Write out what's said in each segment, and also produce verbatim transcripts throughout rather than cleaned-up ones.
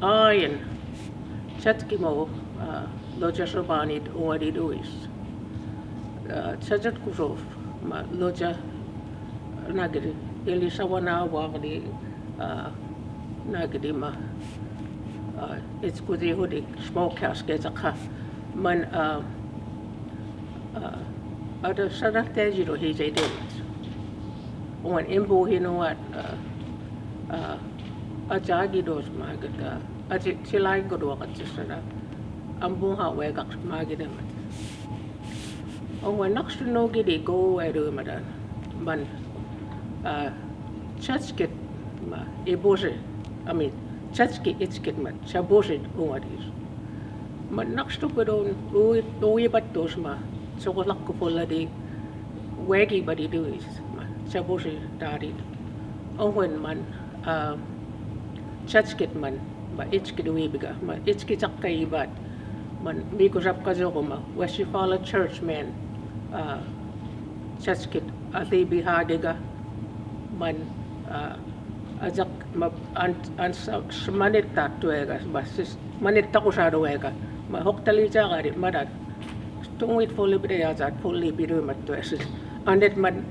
Ain, Chatki Mo, uh, Loja Sobanit, Uwadi Luis. Uh, Chajat Kusof, ma Loja Nagidi, Eli Sawana Wagdi, uh, Nagidi ma, uh, it's good you hoodie, smoke house, get a car. Man, uh, uh, ada sada teji do hije demat. Wan imbu hinu wat, uh, uh, aja gi dos magata, aji silai go do aja sada. Ambu ha wegak magi demat. Wan nakstu no gidi go wedu madan. Man, uh, Chachkit ma, ibuse, I mean, Chachki ichkit ma, Chabuse Uwadis. Man nakstu pedon, ui, ui batus ma, Chokolakku Poladi, Wegi Badi Duis, ma, Chabuse Dadit. Owen man, uh, Chachkit man, ma, ichkit ui biga, ma, ichkit chakka ibat, man, miku sapka joko ma, Wesi Fala Church man, uh, Chachkit, Athibi Hadiga, man, uh, ajak, ma, an, an sa, s-, manit tatuega, ma, sis, manit takusaduega, ma, hoktali jagari, madat, Tungit fuli bide ya jat fuli bidu mat tuesis. Anet man,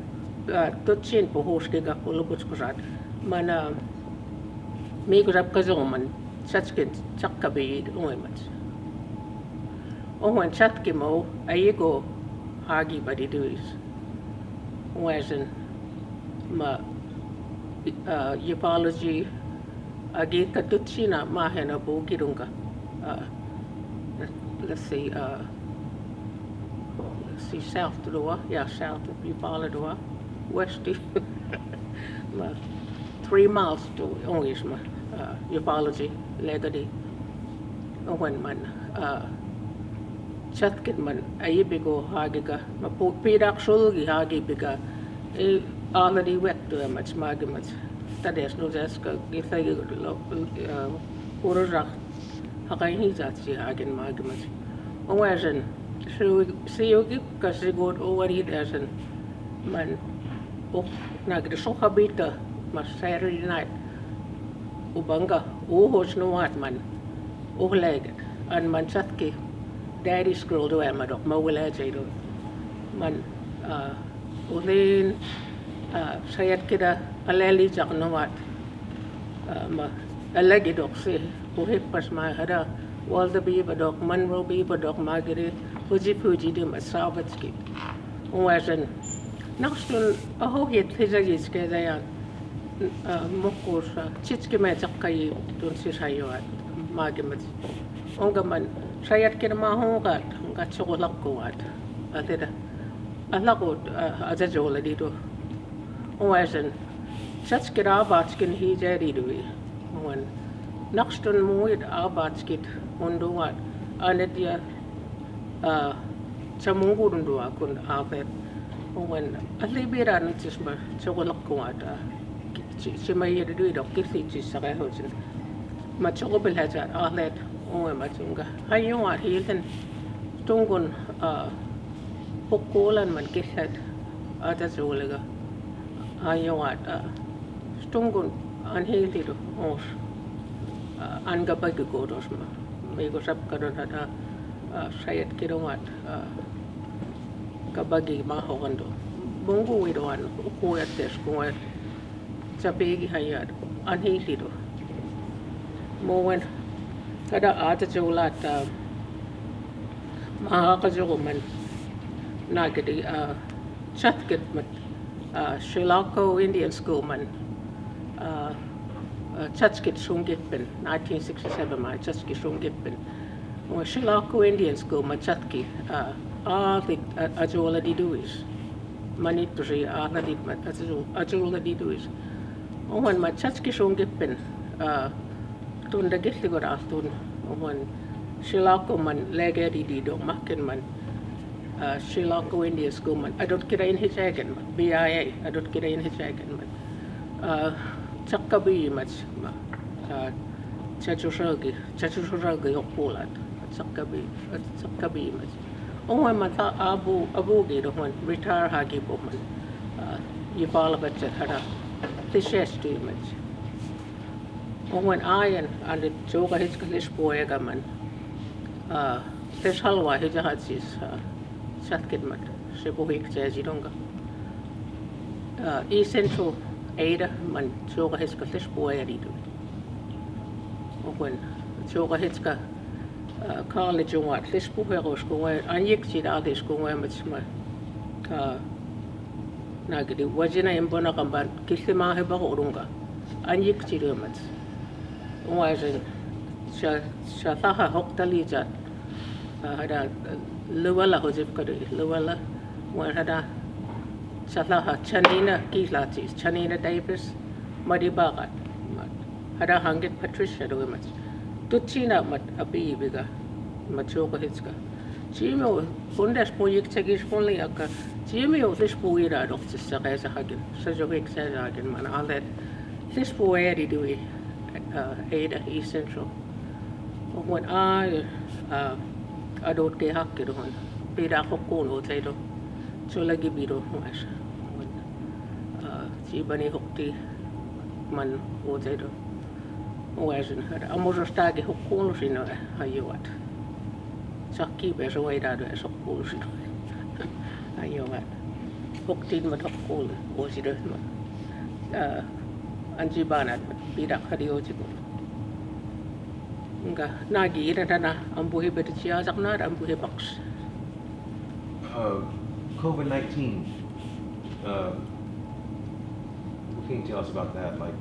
uh, tutsin puhus kiga fuli butskusat. Man, uh, miku sapka joko man, Chachkin, chakka bid, ungui mat. Unguen Chatki Mo, ayigo, Hagi Badi Duis. Unguen ma, uh, Ufology, Agi katutsina mahena bu kidunga. Uh, let's see, uh, let's see, south to the wa-, yeah, south of Eufaula to wa-, west to ma, three miles to Ongisma, uh, Ufology, Legadi, Owen man, uh, Chatkin man, Ayibigo Hagiga, ma pu-, pidak sulgi Hagi biga, e, already wet to a much magimach. Tades no jaska, if I go, uh, Uruzak, Hagai hi jatsi Hagin magimach. Owasen, si, si yugi, kasi god, owari dasen, man, oh, nagri so habita, ma Saturday night, Ubanga, uhos no wat man, uh leget, an man Chatki, Daddy's girl do emadok, ma wala jay do. Man, uh, Ulin, uh, sayat kida, aleli jak no wat. Uh, ma, alegi dok si, uhippas ma hada, Walda biba dok, Manro biba dok, magiri, huji puji di ma sabatski. Uwasen, nakstun, aho hit, hija jiske dayan. Uh, mokus, uh, chitski me jakkai tun si sayuat, magimats. Onga man, sayat kida ma hongat, nga choko lakko wat. Atida. Alakot, uh, aja jola dido. Uwasen, chachkid abatskin hija dido. Wan, nakstun muid abatskid, undu wat. Anetia, uh, chamungu dundu akun ape. Wan, ali bira nitsis ma, choko lakko wat. Chi, chi ma yedi dui dok kisi chi saka hosin. Ma choko bil hajar, alet, uwe ma chunga. Hayo wat hilten. Tungun, uh, Pukulan man kiset, ata suliga. Ayo ata. Stungun an hili do, os. Ah, an gabagi godos ma. Migo sapka don ata, ah, sayat kido mat, ah, gabagi ma hokan do. Bungu wido an, uku ya tes, kuwa. Sapigi hayat, an hili do. Mowen, kada ata jolat, ah, mahaka jogo man. Nagidi, ah, chatkit mat, ah, Chilako Indian School man. Ah, ah, chatkit sungipen, nineteen sixty-seven ma, chatkit sungipen. Mowen Chilako Indian School man chatki, ah, ah, the, ah, ajola diduis. Manitusi, ah, nadit mat, ajola diduis. Owen ma chatki sungipen, ah, tunda gitli gora tun, owen Chilako man lege di di do makin man, ah, Chilako Indian School man, adot kira in hijagen man, B I A, adot kira in hijagen man. Ah, chakabi mat, ma, ah, chachusogi, chachusogi hokpulat, chakabi, ah, chakabi mat. Owen man ta abu, abu gi do man, retire hagi bo man. Ah, yipala bachet hada, tishes tu mat. Ungwen ajan, an det tioga hitka lisbuaga man. Aa, det halva hija hatsis, aa, satkit mat, se puhik tjäsi dunga. Aa, East Central Ada man tioga hitka lisbuaga diidu. Ungwen tioga hitka, aa, college unga lisbuaga us kungwe, an jik tida lis kungwe mats ma. Aa, Nagidi, wajina imbona kamban, kihti mahe bako urunga. An jik tida mats. Ungwen sin, sa, sa taha hokta lija. Aa, hada, luwala hojip kadu, luwala. Ungwen hada, sa taha, Janina kihlati, Janina Davis, madi bakat. Mat. Hada hangit Patricia du mats. Tutsina mat, abi biga. Mat tioga hitka. Jimmy, fundes pun jik tjekis pun liaka. Jimmy, o, this pun ida dok tjessa kaisa hakin. Sa jo hik sa hakin man alet. This pun eri dui. Aa, Ada East Central. Ungwen a, aa, adot ke hakki duhun. Pida hokkun o teido. So lagi bido mas. Ungwen, aa, jibani hokti man o teido. Ungwen sin hada. Amo so stagi hokkun sino, aa, ajuat. Sakki be so wai dadu, aa, sok kuusi. Ajo, ma. Hoktin ma tok kuul, uusi do ma. Aa, anji banat ma, pidak hadi uusi ko. Nga, nagi ina dana, ambuhi beti cia sak na, ambuhi box. Uh, COVID nineteen, uh, what can you tell us about that? Like,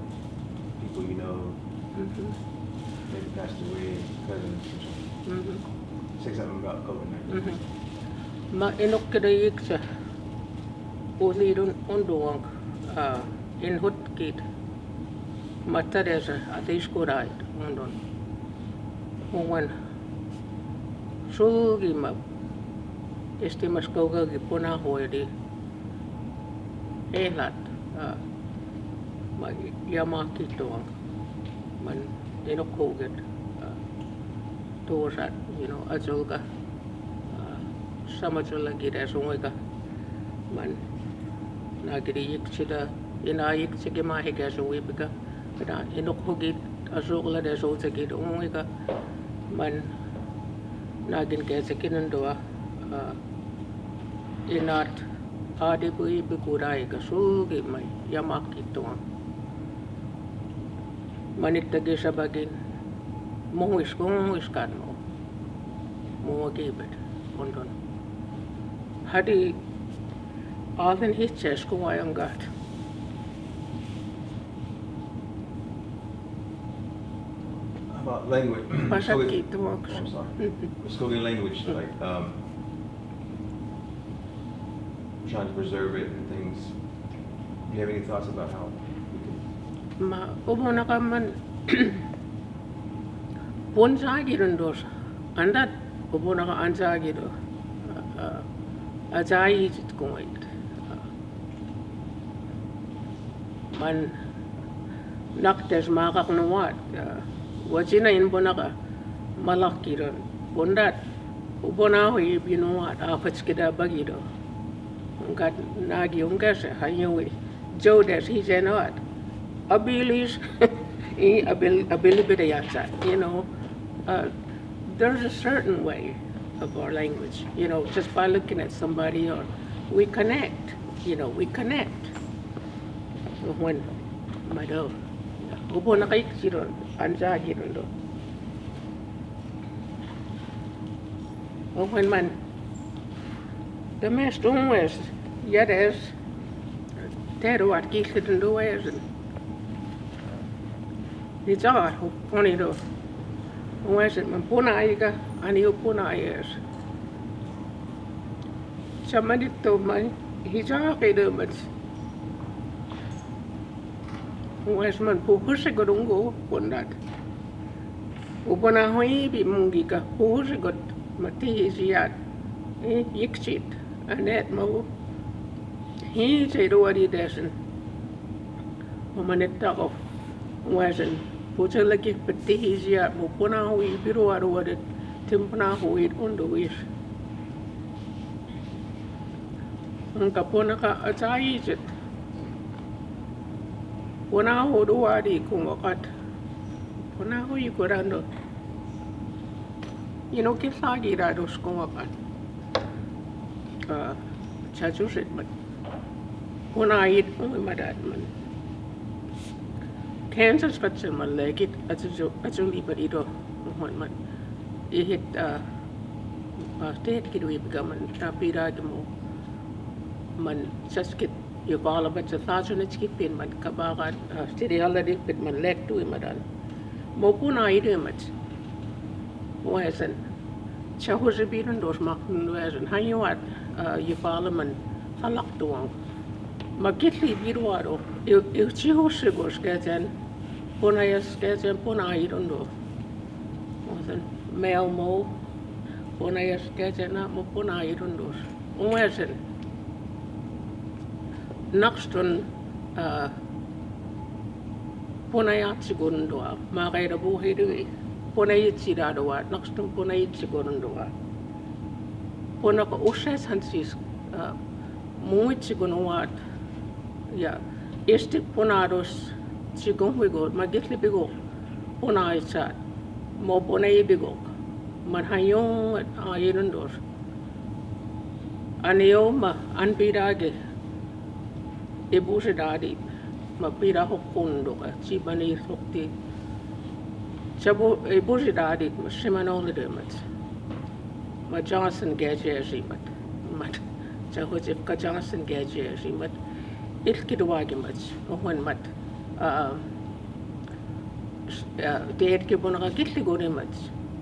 people you know, maybe passed away, cousins or something. Say something about COVID nineteen. Ma inokkede ikse. Usidun unduang, aa, in hutkit. Matadesa atiskurait undun. Ungwen. Sugi ma. Esti mas kaugagi puna hoidi. Elat, aa, ma, ja ma kituang. Man, ino koget, aa, tuosat, you know, ajulga, aa, sama julla gida sungiga. Man, na gidi jiksida, ina jiksigima higa sungi biga. Kada ino kogit, ajulga da sungi gida ungiga. Man, na gin kesikin undua, aa, Inat, adi bui bikudai ka sugi mai, ja ma kituang. Manit tagi sabagin, muis, muis kan mo. Mo kibet, undun. Hadi, alden hitses kuwa yang gat. About language. Pasat kituang. Oh, I'm sorry. Let's go to language, like, um, trying to preserve it and things. Do you have any thoughts about how we can? Ma, ubunaka man, pun sa girun dos. Andat, ubunaka an sa giru. Aa, aa, ajai sit kuwait. Man, naktes makak nuwat, aa, wajina in bunaka malak giru. Bundat, ubuna hui binuwat, afets kida bagiru. Ungkat nagi ungkase, hayuwi. Jodes, he said, what? Abilis, i abil, abilibida yatsa, you know. Uh, there's a certain way of our language, you know, just by looking at somebody or we connect, you know, we connect. When, mado, ubunaka iksidon, an sa girun do. Ungwen man. Deme stung wes, yades. Teru at kihli dundu wes. Ni jaga, poni do. Wes man puna iga, ani u puna yes. Samanit to man, hija ke do man. Wes man puhusi godungu, pundat. Ubuna hui bi mungi ka puhusi god mati hisiat. Eh, iksit, anet mau. Hisi do wadi desen. Mamanet tako. Wesen. Puhusi lagi pati hisiat, mu puna hui biru wadu wadi. Tim puna hui undu wis. Ngka punaka atai sit. Puna hudu wadi kungokat. Puna hui kurando. Ino kihla kira dos kongakan. Aa, chachusit mat. Puna it ui madat man. Kansas fatsan man lekit, atu, atu lipat ido, man, man. Ihit, aa, aa, teet kit ui bika man, aa, pida kit mo. Man, saskit, io bala bat sa thasun et skipin man, kabakat, aa, stidi ala dipit man, lek tui madan. Mo puna ido mat. Uasen. Chahusi bidun dos mak uasen. Hanyuat, aa, io bala man, thalak tuang. Ma kitli biduado, io, io chihusi gos keten, puna ias keten, puna idon do. Uasen, male mo, puna ias keten, na mo puna idon dos. Uasen, nakston, aa, puna iatsi gondoa, ma kaida buhidui, puna iatsi dadoa, nakston puna iatsi gondoa. Puna ko uses hansis, aa, muitsi gonoat, ja, isti punados, tsi gon huigo, ma gitli bigo, puna iatsi, mo puna ibigo, man hanyong, aa, idon dos. Ani io ma, an pidagi, ibusi dadi, ma pida hokkundoka, tsi bani hokti. Chabu, ibusi dadi, ma Seminole de mat. Ma Johnson gajasi mat. Mat. Chahusi ka Johnson gajasi mat. Ilki duagi mat. Ohun mat. Aa, aa, teet ki puna ka kitli goni mat.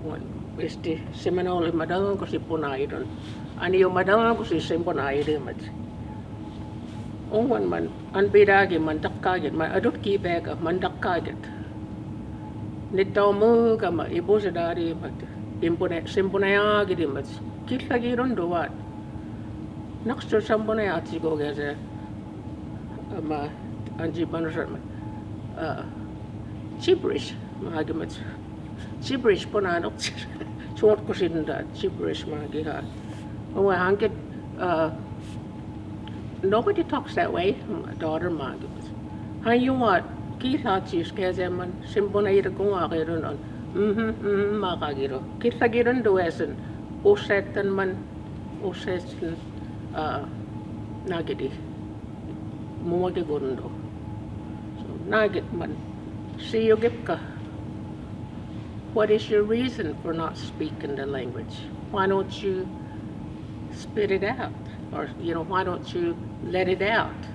Wan, isti Seminole madan ko si puna idon. Ani io madan ko si sin puna idon mat. Ohun man, an pidagi man dakkagit, man adut ki beka, man dakkagit. Ni tau muka ma, ibusi dadi mat, impune, sin puna iagit mat. Kitlagit on duat. Nakston sin puna iatsi go gese. Ma, anji banusat ma. Aa, gibberish, ma agi mat. Gibberish puna nok. Suot kusin da, gibberish ma agi ha. Uwe hangit, aa, nobody talks that way, daughter ma agi mat. Hanyuat, kilatsis keseman, sin puna ida kunga agi ron on. Mhm, mhm, ma agi ro. Kitlagit on duesen, usetan man, usetan, aa, nagidi. Muage gondo. So, nagit man. Si io gipka. What is your reason for not speaking the language? Why don't you spit it out? Or, you know, why don't you let it out?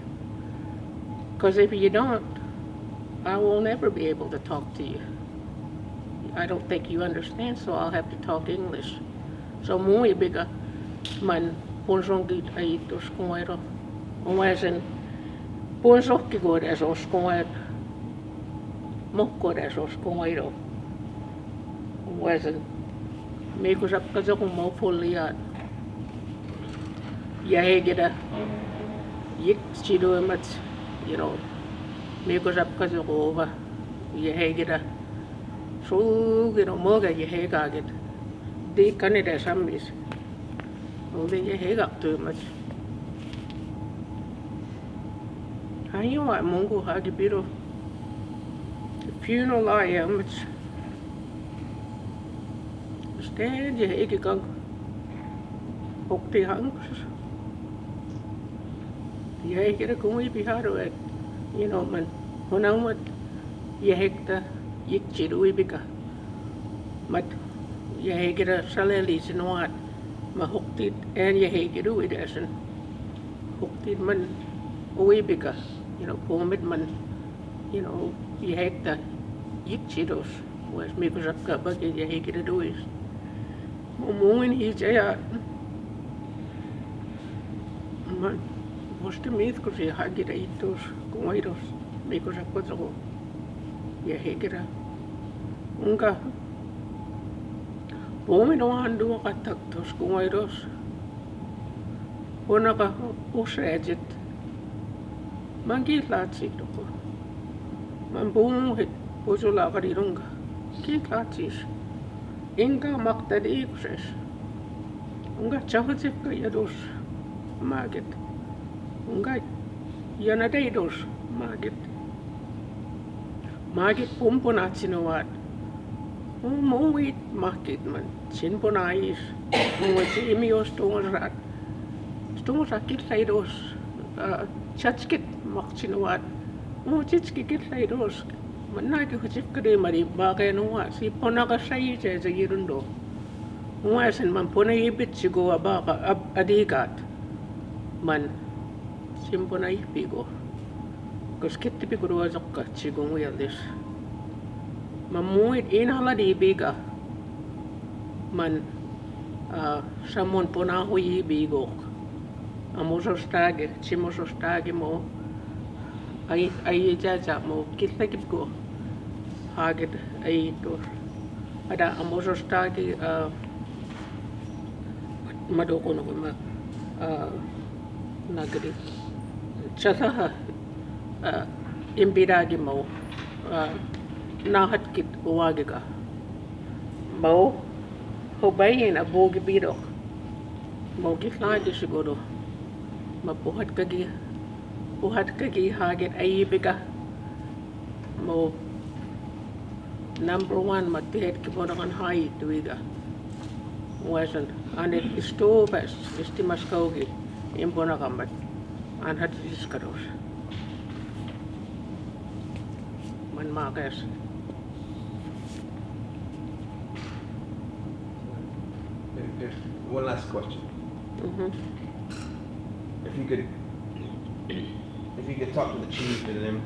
'Cause if you don't, I will never be able to talk to you. I don't think you understand, so I'll have to talk English. So muu ibika man punsoŋ git aitus kuŋairo. Uwaisen punsoŋ ki goda sos kuŋairo. Mok goda sos kuŋairo. Uwaisen mi kusap kasoku mo fuliat. Ja hegida yik sidu emat, you know, mi kusap kasoku ova. Ja hegida sugino moga ja hegagit. Di kanida sammis. Uli ja hegak tuimas. Ayo wa mungu hagi biro. Funeral a ja emat. Sten ja hegi kang. Okti hangus. Ja hegida kuŋi biharo et. You know, man. Hunaumat. Ja hegida yik sidu ibika. Mat, ja hegida saleli sinuat, ma hoktit en ja hegida uidesen. Hoktit man uibika, you know, pomit man, you know, ja hegida yik sidos. Uwes mi kusap ka baki ja hegida duis. Mo muin hi jaya. Man, bosti mit kusi hagida itus, kuŋaidos, mi kusap ka soku. Ja hegida. Unga. Pomit oan duwa katak tos kuŋaidos. Unaka usetit. Man kilatsi toko. Man puhit, pusula kadi unga. Kilatsis. Inga makta di ikuses. Unga chahutsipka jadus. Magit. Unga jana deidos. Magit. Magit pumpunatsinoat. Mo, mo wit mahkit man, sin bon ais. Mo wit si imi os tungusak. Tungusak kit laidos. Chaskit mak sin wat. Mo wit si kit laidos. Man naki husi kadi mari bake no wa. Si pona ka sai se se yirun do. Mo wit sin man pona ibit si go abaka ab adigat. Man Simpona ipigo. Kos kitti pigo dua zokka sigo wialdis. Ma muit ina ladi biga. Man, ah, samon pona hui bigo. Amosos tagi, simosos tagi mo. Ai, ai jaja mo, kitta kipgo. Hagit, ai to. Ada amosos tagi, ah, Madokono ma, ah, nagri. Sasaha, ah, imbidagi mau, ah, nahat kit uwagiga. Mau, hubayin a bogi bidok. Mau kit lagi sigodo. Ma puhat kagi, puhat kagi hagit aibiga. Mo number one, ma tihet ki bonakan hai tuiga. Wasan, anet istu pas, isti mas kaugi, in bonakan mat, an hat iskados. Man makas. If, if, one last question. Mm-hmm. If you could, if you could talk to the chief and them,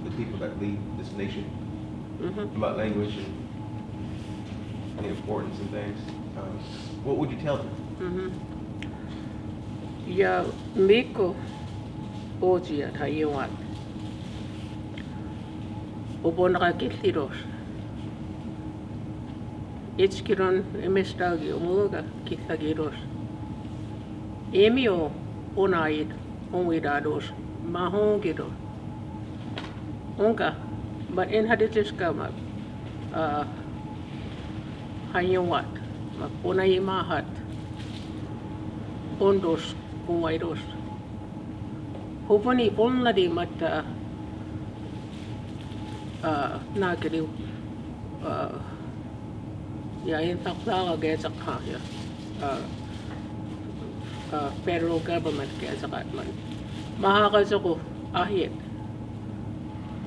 the people that lead this nation, mm-hmm, about language and the importance and things, um, what would you tell them? Mm-hmm. Ya, miko, oji ya, ta yewan. Obon ka kitidos. Ichkiron emestagi omuga kitagidos. Emi o onaid onwidados mahongidos. Onga, but en haditiska ma, ah, hayonwat, ma ponai mahat. Ondos, kunwaidos. Huponi pon ladi mata, ah, nagiriu, ah, ya, in takla ga getak ha, ya. Ah, ah, federal government getak at man. Maha gazaku ahiet.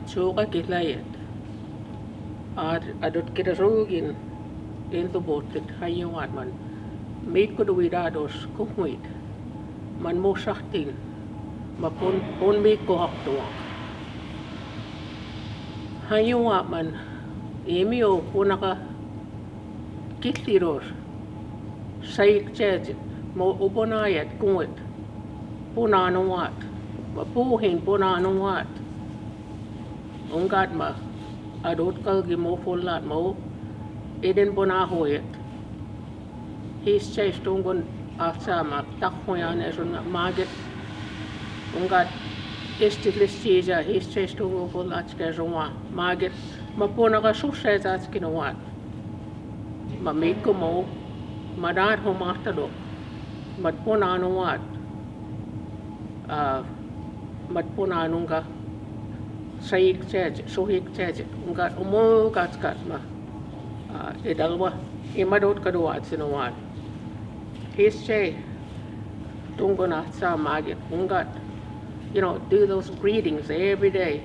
Suka kilayet. At, adot kita sugin, in tubotit, hayonwat man. Miko duwidados, kuhwit. Man mo sahtin, ma pon, pon miko haktuak. Hayonwat man, emi o punaka kitidos, saik jajit, mo ubonayat kuhwit, punanowat, ma puhin punanowat. Ungat ma, adot kalgi mo follat mo, eden bonahoyat. His chase tungun afsa ma takhoyan esun magit. Ungat estilis chija his chase tungun follat ke suma magit. Ma ponaka susa jajit kinowat. Ma miko mo, ma dad ho mahtado. Ma ponanowat. Ah, ma ponanunga. Saik jajit, suhik jajit. Ungat umu kat kat ma. Ah, edalwa, imadot kaduat sinowan. His chase, tungun afsa magit, ungat. You know, do those greetings every day.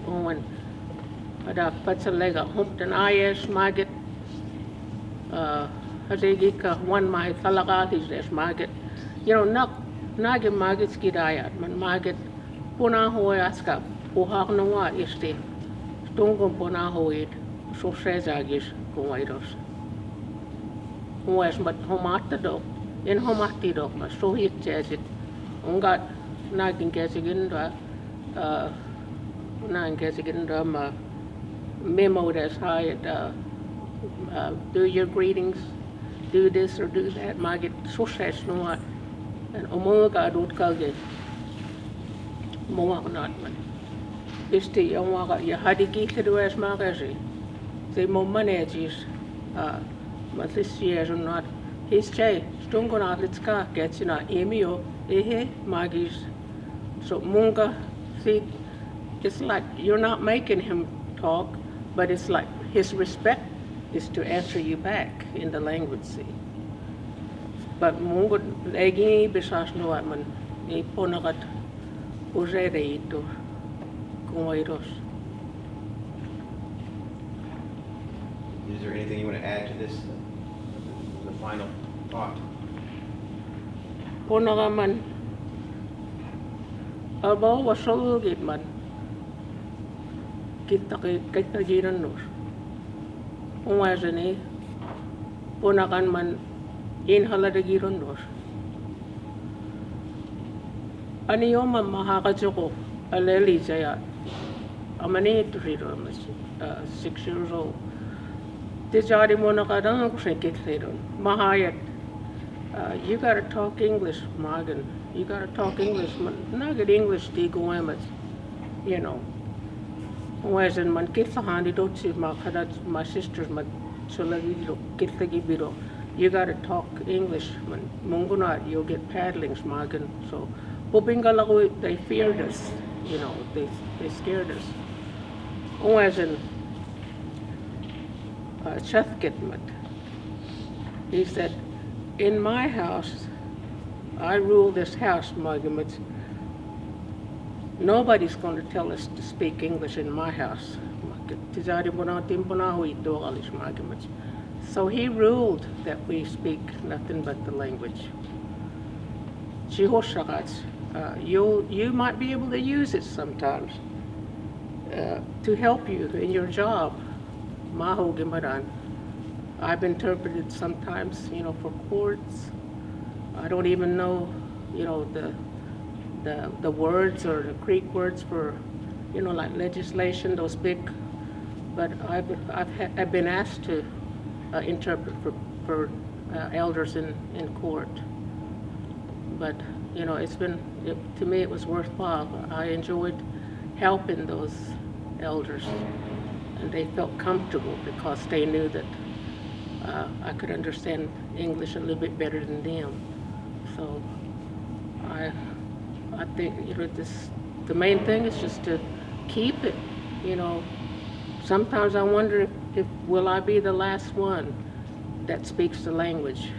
When ada patsalega humtan ayas magit. Uh, hasegi ka wan mai talagatis magit. You know, nak, nagi magit skidayat, man magit. Punahoyaska, puhak nonga isti. Tungun punahoyit, susa jajit, kunwaidos. Uwes mat ho mahtado, in ho mahtado, ma suhik jajit. Ungat, nagin jajit indra, uh, nagin jajit indra ma, memo das hayat, uh, uh, do your greetings, do this or do that, magit susa nowat. An omoga dot kalge. Moak not man. Isti ya moak ya hadigi keduas magasi. Se mo manejis. Ah, ma sisi ya so not. His chase, tungun a litska, ketsina emio, ehe, magis. So munga, si, it's like you're not making him talk, but it's like His respect is to answer you back in the language, see. But mungun egi bisaus luaman, i ponakat usere itu kungairos. Is there anything you want to add to this? The final thought. Ponakaman. Aba wa solukit man. Kittaki, kittaki nus. Ungaisani, ponakan man in hala dagi ron nus. Ani oma maha kajiko, aleli jaya. Amani turi ron, uh, six years old. Te jadi mona kadang aku sen kittaki ron. Maha yet. Uh, you gotta talk English, Magan. You gotta talk English. Man, na get English di guemat. You know. Whereas in man kit fahandi dot si ma kada, my sisters, ma so lagi lo kit lagi biro. You gotta talk English, man. Munguna, you'll get paddlings, Magan. So, pupinga lagu, they feared us. You know, they, they scared us. Whereas in, uh, Chathkit mat. He said, "In my house, I rule this house, Magamut. Nobody's gonna tell us to speak English in my house." Tizari bona timpona hui dogalis, Magamut. So he ruled that we speak nothing but the language. Jihoshakat, uh, you, you might be able to use it sometimes, uh, to help you in your job. Mahu gimaran. I've interpreted sometimes, you know, for courts. I don't even know, you know, the, the, the words or the Creek words for, you know, like, legislation, those big. But I've, I've, ha-, I've been asked to, uh, interpret for, for, uh, elders in, in court. But, you know, it's been, it, to me, it was worthwhile. I enjoyed helping those elders, and they felt comfortable because they knew that, uh, I could understand English a little bit better than them. So I, I think, you know, this, the main thing is just to keep it, you know. Sometimes I wonder if, if will I be the last one that speaks the language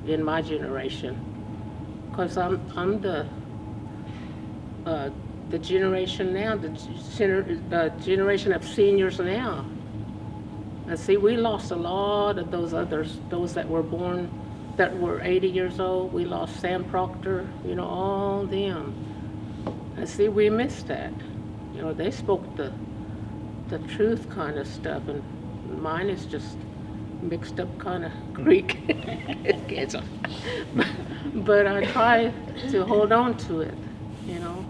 in my generation. 'Cause I'm, I'm the, uh, the generation now, the gener-, the generation of seniors now. And see, we lost a lot of those others, those that were born, that were eighty years old. We lost Sam Proctor, you know, all them. And see, we missed that. You know, they spoke the, the truth kind of stuff, and mine is just mixed up kind of Greek. But I try to hold on to it, you know.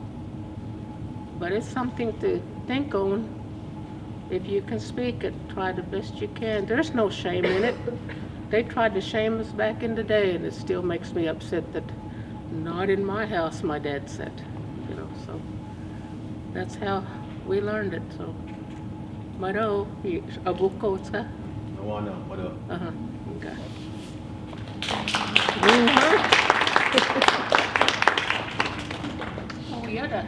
But it's something to think on. If you can speak it, try the best you can. There's no shame in it. They tried to shame us back in the day, and it still makes me upset that not in my house, my dad said, you know, so that's how we learned it, so. Maro, i, a bukko sa? Awana, maro. Aha, okay. Mhm. Oh, yeah, that.